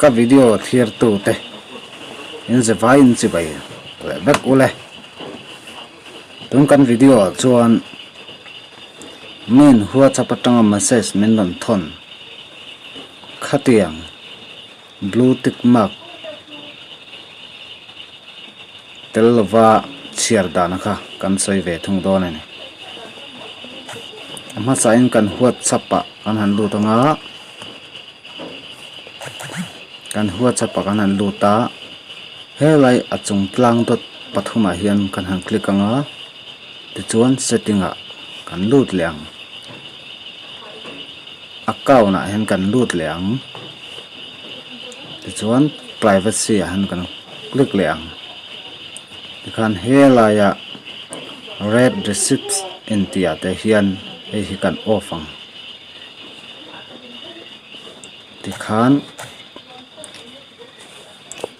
Ka video thlir tu te in ze vai in chibai leh vek ule. Tun kan video ah chuan main WhatsApp atanga message min rawn thawn khatiang blue tick mark tel lova chhiar dana kha kan sawi ve thung dawn a ni. A hmasain kan WhatsApp ah kan han lut anga. Kan WhatsApp ah kan han lut a, helai a chung tlang dawt pathumah hian kan han click ang a, tichuan setting ah kan lut leh ang. Account ah hian kan lut leh ang, tichuan privacy ah hian kan click leh ang. Tikhan helaia red receipts intih ah te hian hei hi kan off ang. Tikhan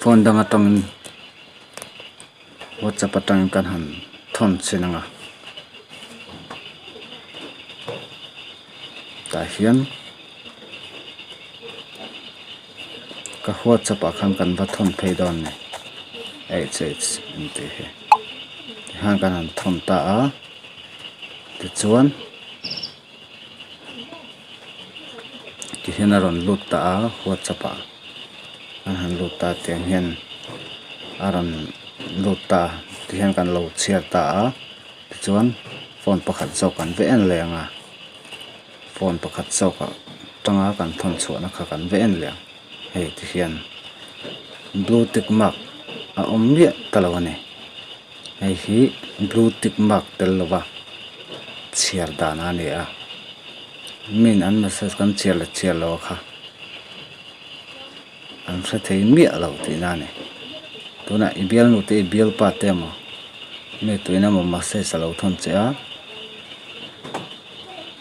phone dang atangin whatsapp atangin kan han thawn chhin ang a tah hian ka whatsapp ah khan kan va thawn phei dawn a ni h h an tih hi tikhan kan han thawn ta a tichuan. Ti hian a rawn lut ta a whatsapp ah a han lut ta tiang hian a rawn lut ta a ti hian kan lo chhiar ta a tichuan phone pakhat zawk kan ve en leh ang a phone pakhat zawk ah tanga kan thawn chhuahna kha kan ve en leh ang hei ti hian blue tick mark a awm miah ta lo a ni. Hei hi blue tick mark tel lova chhiar dan a ni a min an message kan chhiar leh chhiar lo kha an hre thei miah lo tihna a ni tunah i bialnu te i bialpa te emaw mi tuina emaw message a lo thawn che a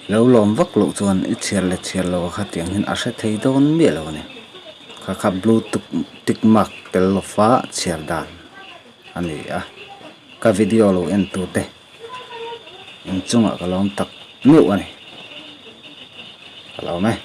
lo lawm vak loh chuan i chhiar leh chhiar lo kha tiang hian a hre thei dawn miah lo a ni kha kha blue tick mark tel lova chhiar dan. A ni a, ka video lo en tute inchungah ka lawm tak meuh a ni, ka lawm e.